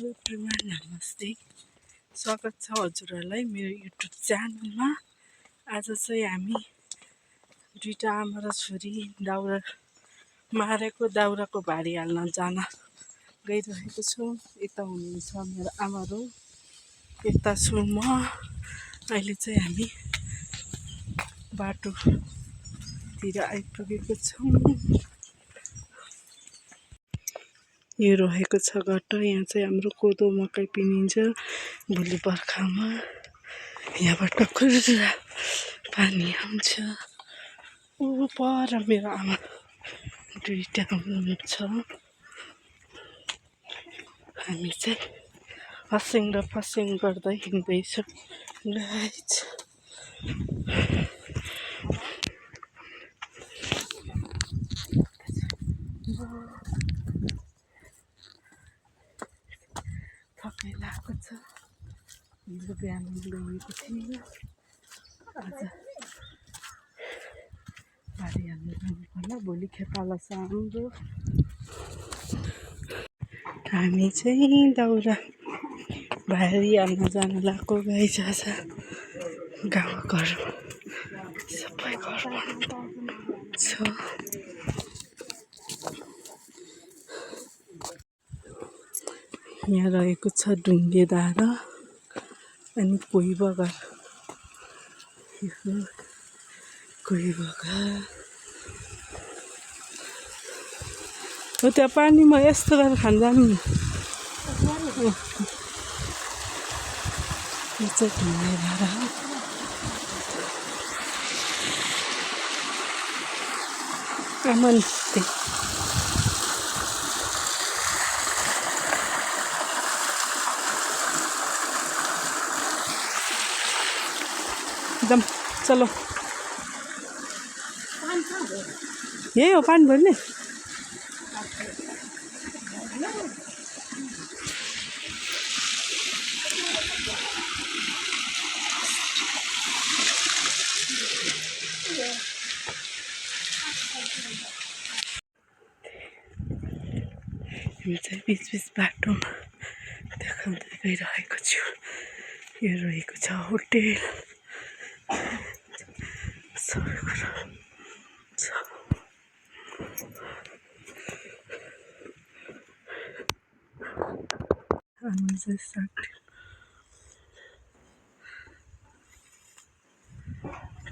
Hello everyone, नमस्ते। स्वागत छ हजुरहरूलाई मेरो युट्युब च्यानलमा। आज चाहिँ हामी दुईटा आमा र छोरी दाउरा मारेको दाउराको भारी हाल्न जान गइरहेको छौँ। यता हुनुहुन्छ मेरो आमाहरू, यता छु म। अहिले चाहिँ हामी बाटोतिर आइपुगेको छौँ। यो रहेको छ गट्टा। यहाँ चाहिँ हाम्रो कोदो मकै पिनिन्छ भोलि बर्खामा। यहाँबाट खुर्रा पानी आउँछ। ऊ पर मेरो आमा दुईटा हुनुहुन्छ। हामी चाहिँ हस्याङ र फस्याङ गर्दै हिँड्दैछौँ। गाइज थकाइ लागेको छ। हिजो बिहान ल्याएको थिएँ। आज भारी हाल्नु जानुपर्ला। भोलि खेताला छ हाम्रो। हामी चाहिँ दाउरा भारी हाल्न जान लागेको। गाइज आज गाउँघर सबै घर छ। यहाँ रहेको छ ढुङ्गे धारा अनि कोही बगर। कोही बगर हो। त्यहाँ पानीमा यस्तो गरेर खान जानु नि। यो चाहिँ ढुङ्गे धारा हो। आमन एकदम चलो। यही हो पानी भर्ने। हामी चाहिँ बिच बाटोमा देखाउँदै गइरहेको छु। यो रहेको छ होटेल। सबै कुरा छ। हामी चाहिँ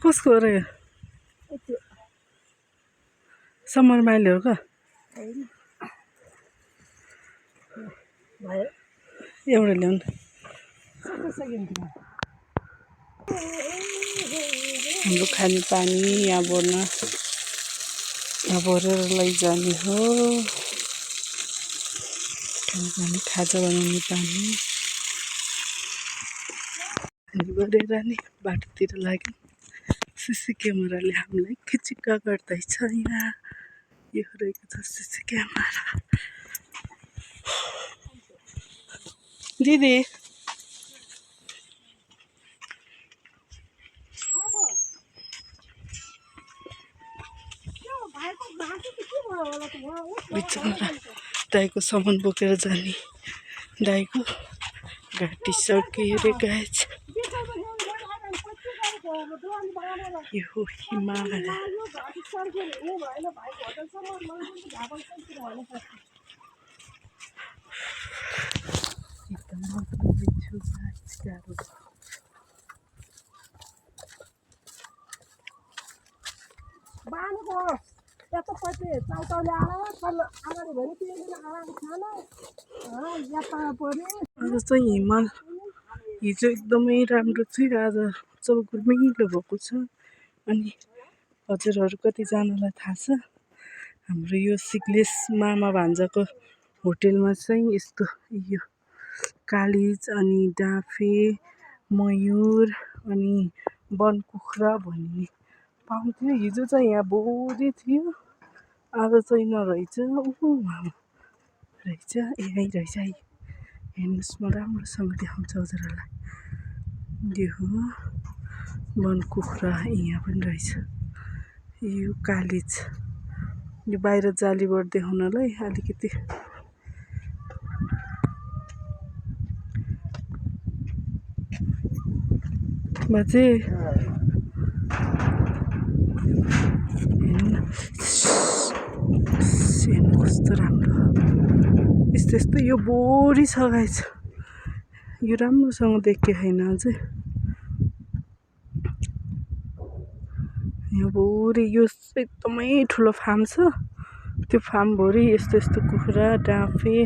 कसको हो र यो? समर माइलहरू का एउटा ल्याउनु। हाम्रो खाने पानी यहाँ भरेर लैजाने हो। खाने खाजा बनाउने पानी भरेर नि बाटोतिर लाग्यो। सिसी क्यामेराले हामीलाई खिचिक्का गर्दैछ। यहाँ यो रहेको छ सिसी क्यामेरा। दिदी बिचरा दाइको सामान बोकेर जाने दाइको घाँटी सकियो रे गाइज। यो हो हिमालय। आज चाहिँ हिजो एकदमै राम्रो थियो। आज सब गुरमिलो भएको छ। अनि हजुरहरू कतिजनालाई थाहा छ, हाम्रो यो सिग्लेस मामा भान्जाको होटेलमा चाहिँ यस्तो यो कालिज अनि डाँफे मयुर अनि बनकुखुरा भन्ने पाउँथ्यो। हिजो चाहिँ यहाँ बोरी थियो, आज चाहिँ नरहेछ। रहेछ यहीँ रहेछ। हेर्नुहोस्, म राम्रोसँग देखाउँछु हजुरहरूलाई। यो हो बनकुखुरा। यहाँ पनि रहेछ। यो कालिज। यो बाहिर जालीबाट देखाउनलाई अलिकति बाजे हेर्नु कस्तो राम्रो यस्तो यस्तो यो बोरी छ गाइस यो राम्रोसँग देखेको छैन अझै यो बोरी यो एकदमै ठुलो फार्म छ त्यो फार्मभरि यस्तो यस्तो कुखुरा डाँफे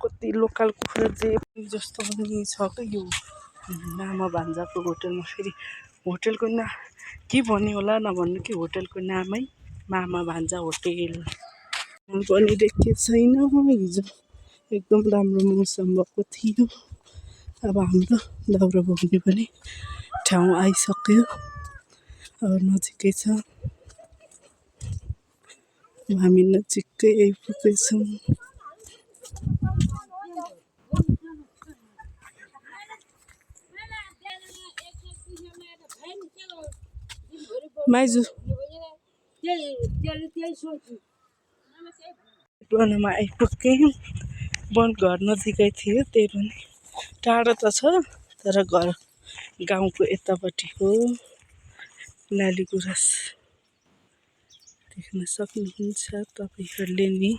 कति लोकल कुखुरा जे जस्तो पनि छ क्या यो मामा भान्जाको होटलमा फेरि होटलको के भन्यो होला नभन्नु कि होटलको नामै मामा भान्जा होटेल पनि देखेको छैन हिजो एकदम राम्रो मौसम भएको थियो अब हाम्रो दाउरा बोक्ने पनि ठाउँ आइसक्यो अब नजिकै छ हामी नजिकै आइपुगेछौँ माइजू बनामा आइपुग्यौँ वन घर नजिकै थियो त्यही पनि टाढो त छ तर घर गाउँको यतापट्टि हो लाली गुराँस देख्न सक्नुहुन्छ तपाईहरूले नि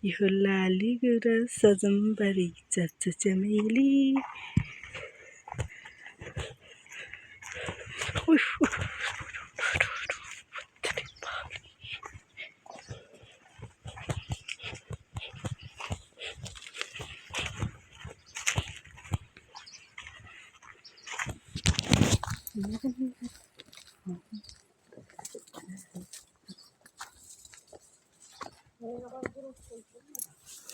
यो लाली गुराँस सजमबारी चच्च चमेली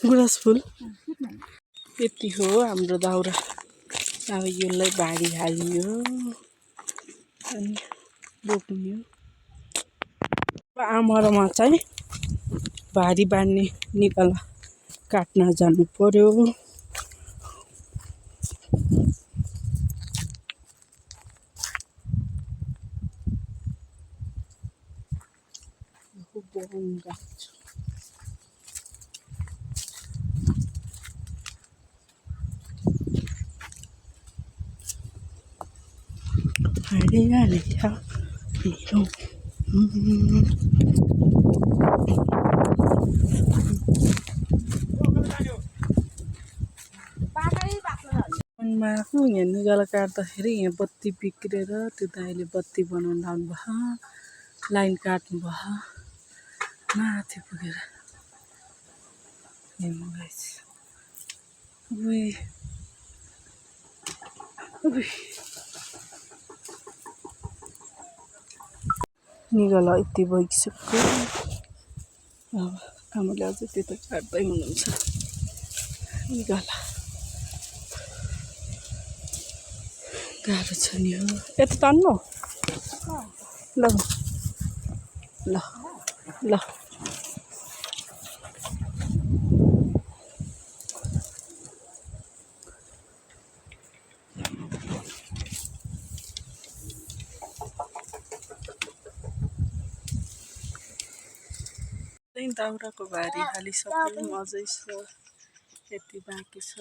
गुराँस फुल यति हो हाम्रो दाउरा अब यसलाई भारी हाल्यो अनि बोक्ने आमरमा चाहिँ भारी बाँध्ने निकाला काट्न जानु पर्यो हरियाली छ मेरो वनमा आफू यहाँ निगाला काट्दाखेरि यहाँ बत्ती बिग्रेर त्यो दाइले बत्ती बनाउनु लाउनु भयो लाइन काट्नु भयो माथि पुगेर हेर्नु गाइस निगाला यति भइसक्यो अब आमाले अझै त्यता काट्दै हुनुहुन्छ निगाला गाह्रो छ नि हो यता तान्नु ल ल ल दाउराको भारी हालिसक्यौँ अझै छ यति बाँकी छ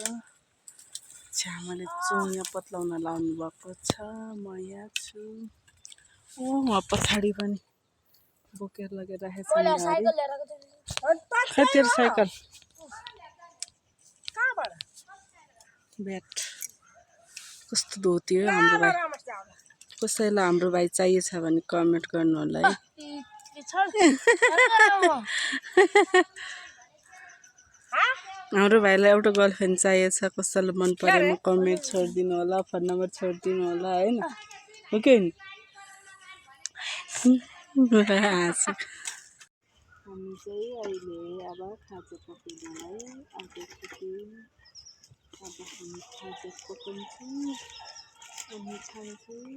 छ्यामाले चुइयाँ पत्लाउन लाउनु भएको छ म यहाँ छु वहाँ पछाडि पनि बोकेर लगेर राखेको छ तेरो साइकल ब्याट कस्तो धोती हो हाम्रो भाइ कसैलाई हाम्रो भाइ चाहिएछ भने कमेन्ट गर्नु होला है हाम्रो भाइलाई एउटा गर्लफ्रेन्ड चाहिएछ कसैलाई मन परेमा कमेन्ट छोडिदिनु होला फोन नम्बर छोडिदिनु होला हैन हो कि हामी चाहिँ अहिले अब खाजा पकाउनलाई आएको थियौँ अब हामी खाजा पकाउँछौँ अनि खान्छौँ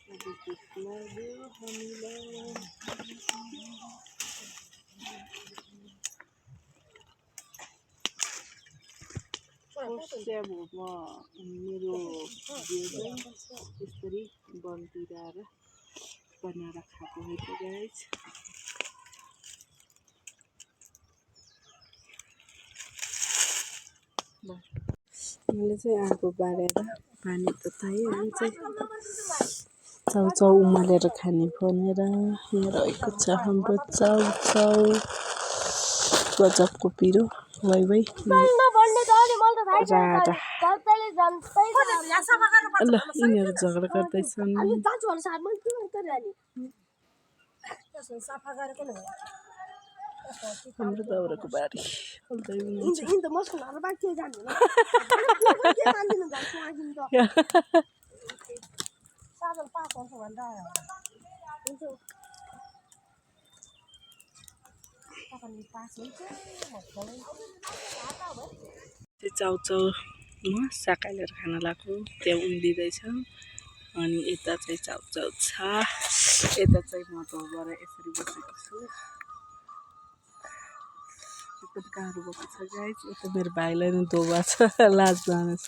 अब भोक लाग्यो हामीलाई मेरो भिडियो चाहिँ यसरी बनतिर बनाएर खाएको है त गाइज। मैले चाहिँ आगो बालेर पानी तताइहाल्छ चाउचाउ उमालेर खाने भनेर यहाँ रहेको छ हाम्रो चाउचाउ गजबको पिरो वाइ वाइ राडा ल यिनीहरू झगडा गर्दैछन् हाम्रो दाउराको बारी हल्दै हुनुहुन्छ चाउचाउमा साकालेर खान लाग्यो त्यहाँ उम्लिँदैछ अनि यता चाहिँ चाउचाउ छ यता चाहिँ म धोबाट यसरी बसेको छु एकदम गाह्रो भएको छ गाइज यता मेरो भाइलाई नि धोबा छ लाज जानेछ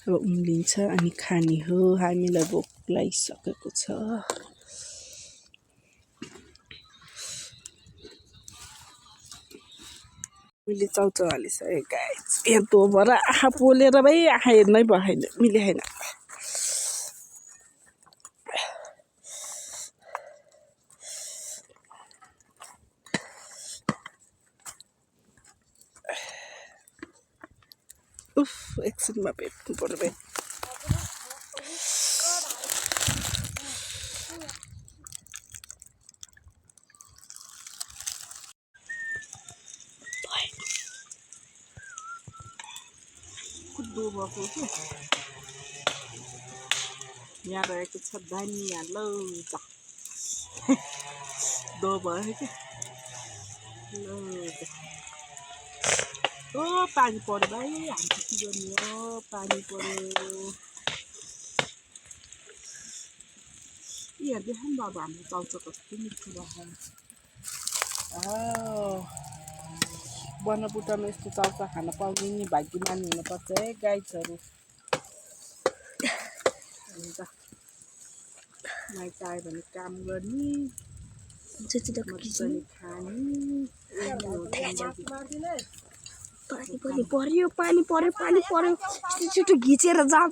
अब उम्लिन्छ अनि खाने हो हामीलाई भोक लागिसकेको छ मैले चाउचाउ हालिसकेँ गाइज यहाँ धोबाट आँखा पोलेर भाइ आँखा हेर्नै भएन मिलेन उफ एकछिनमा भेट्नु पर्यो कुद्दो भएको कि यहाँ रहेको छ धनिया लौज दो भयो कि लौज ओ पानी पर्यो भाइ हामी के गर्ने हो पानी पर्यो यहाँ देखाउँ बाबु हाम्रो चाउचाउ कस्तो मिठो भयो बनबुटामा यस्तो चाउचाउ खान पाउने नि भाग्यमानी हुनुपर्छ है गाइजहरू अन्त माइत आयो भने काम गर्ने मजाले खाने पानी पर्यो छिटो घिचेर जाम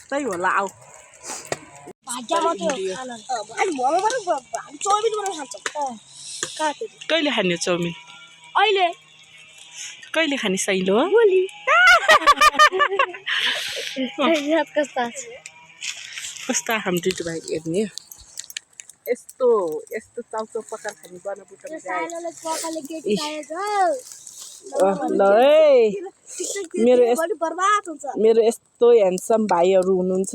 त्यही होला आऊ कहिले खाने चाउमिन अहिले कहिले खाने साइलो भोलि कस्ता हाम्रो दिदी भाइ हेर्ने यस्तो यस्तो चाउचाउ पकाएर खाने बनबुटा ल है मेरो यस्तो ह्यान्डसम भाइहरू हुनुहुन्छ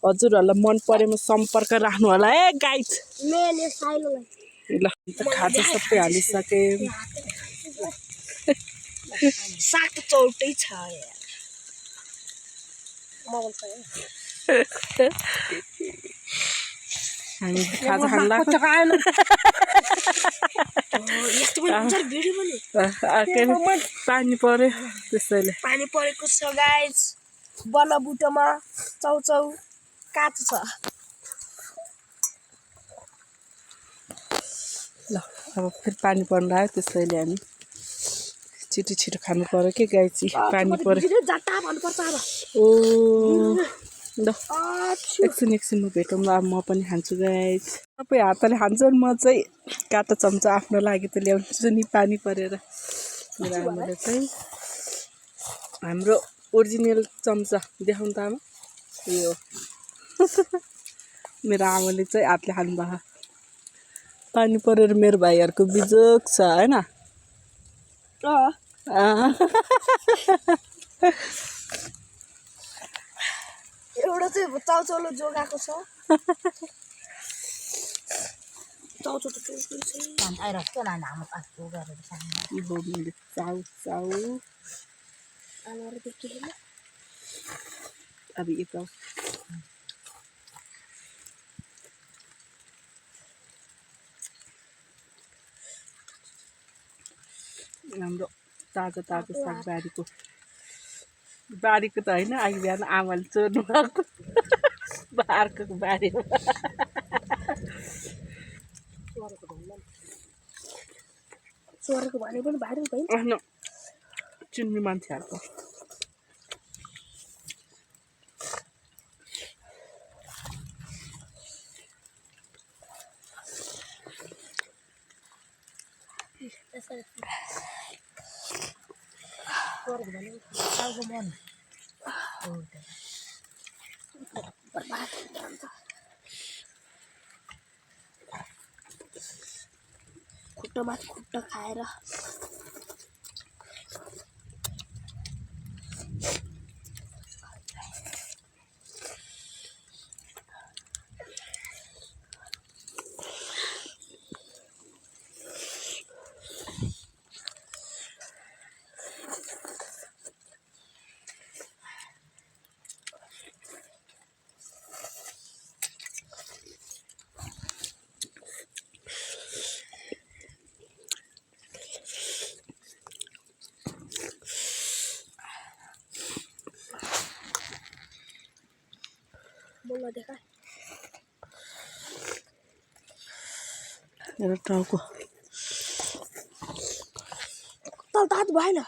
हजुरहरूलाई मन परेमा सम्पर्क राख्नु होला है गाइज ल खाजा सबै हालिसकेँ साग चौटै छ हामी खाजा खान लाग्छ पानी पर्यो त्यसैले पानी परेको छ गाइज बनबुटोमा चाउचाउ काँचो छ ल अब फेरि पानी पर्नु लाग्यो त्यसैले हामी छिटो खानु पर्यो कि गाइची पानी पर्यो ओ ल एकछिनमा भेटौँ ल म पनि खान्छु गाइज सबै हातले खान्छन् म चाहिँ काँटा चम्चा आफ्नो लागि त ल्याउँछु नि पानी परेर मेरो आमाले चाहिँ हाम्रो ओरिजिनल चम्चा देखाउँ त आमा यो मेरो आमाले चाहिँ हातले खानुभएको पानी परेर मेरो भाइहरूको बिजोग छ होइन एउटा चाहिँ चाउचाउले जोगाएको छ चाउचाउ त चाउ अब यता हाम्रो ताजा ताजा साग बारीको त होइन अघि बिहान आमाले चोर्नु भएको अर्कोको बारीमा चोरेको भने पनि बारी भयो होइन चिन्ने मान्छेहरूको खुट्टामाथि खुट्टा खाएर बोल्न देखा मेरो टाउको तल तातो भएन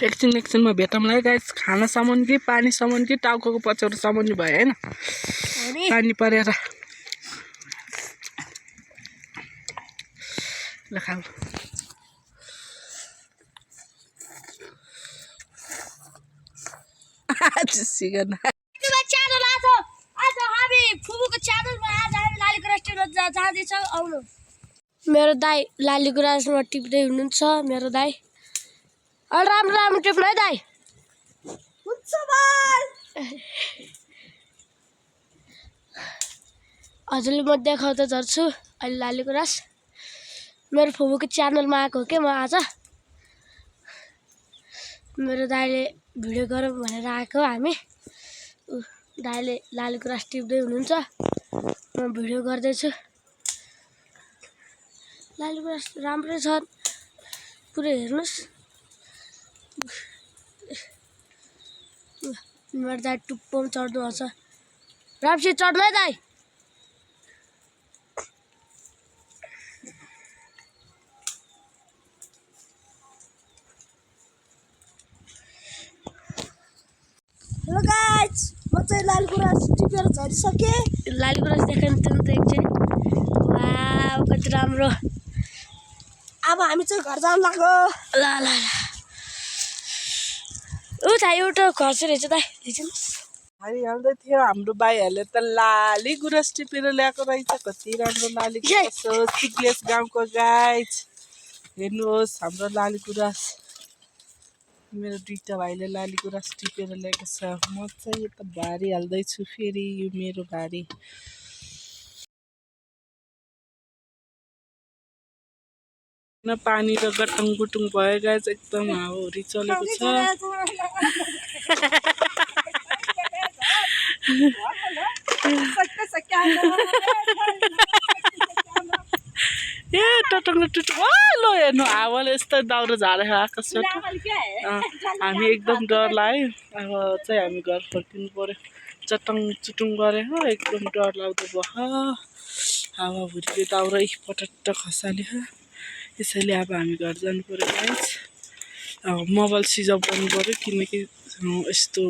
एकछिनमा भेटौँला है गाइस खाना सामान कि पानी सामान कि टाउको पछाडि सामान भयो होइन पानी परेर ल खाऊ सिगन मेरो दाई लालीगुराँसमा टिप्दै हुनुहुन्छ मेरो दाई अलि राम्रो राम्रो टिप्नु है दाई हजुरले म देखाउँदै झर्छु अहिले लालीगुराँस मेरो फुपूको च्यानलमा आएको हो के म आज मेरो दाइले भिडियो गरौँ भनेर आएको हामी दाइले लालीगुराँस टिप्दै हुनुहुन्छ म भिडियो गर्दैछु लालीगुराँस राम्रै छ पुरै हेर्नुहोस् मेरो दाइ टुप्पोमा चढ्नु आउँछ राम्रोसित चढ्नु है दाइ हेलो गाइस म चाहिँ लालीगुराँस टिपेर झरिसकेँ लालीगुराँस देखाउनु त एकछिन वाउ कति राम्रो अब हामी चाहिँ घर जानु लाग्यो ल ल ल ऊ थाहा एउटा खर्च रहेछ दाइ हाल्दै थियो हाम्रो भाइहरूले त लाली गुराँस टिपेर ल्याएको रहेछ कति राम्रो लाली गुराँस हो सिग्लेस गाउँको गाइस हेर्नुहोस् हाम्रो लाली गुराँस मेरो दुईटा भाइले लाली गुराँस टिपेर ल्याएको छ म चाहिँ यता भारी हाल्दैछु फेरि यो मेरो भारी पानी र गटङ गुटुङ भयो गाइस एकदम हावाहुरी चलेको छ ए टटङ टुटुङ ल हेर्नु हावाले यस्तो दाउरो झारेको आकाशबाट हामी एकदम डर लाग्यो अब चाहिँ हामी घर फर्किनु पर्यो चटङ चुटुङ गरे हो एकदम डर लाग्दो भयो हावाहुरीले दाउरै पटट्ट खसाल्यो त्यसैले अब हामी घर जानु पर्यो गाइस अब मोबाइल स्विच अफ गर्नु पर्यो किनकि यस्तो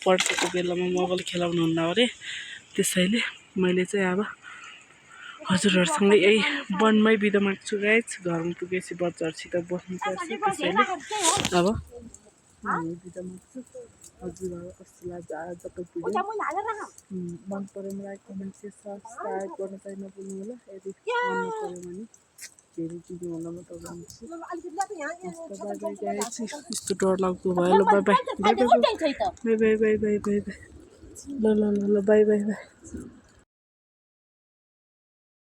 पड्केको बेलामा मोबाइल खेलाउनु हुन्न अरे त्यसैले मैले चाहिँ अब हजुरहरूसँग यही वनमै बिदा माग्छु गाइस घरमा पुगेपछि बच्चाहरूसित बस्नुपर्छ त्यसैले अब बिदा माग्छु हजुरहरू कस्तो लाग्छ आजको भिडियो मन पऱ्यो मलाई कमेन्ट सेयर सब्सक्राइब गर्न चाहिँ नभुल्नु होला यदि मन नपऱ्यो भने फेरि दिनु होला म तपाईँलाई यस्तो डर लाग्दो भयो ल by by by by by by by by by ल ल ल ल बाई बाई बाई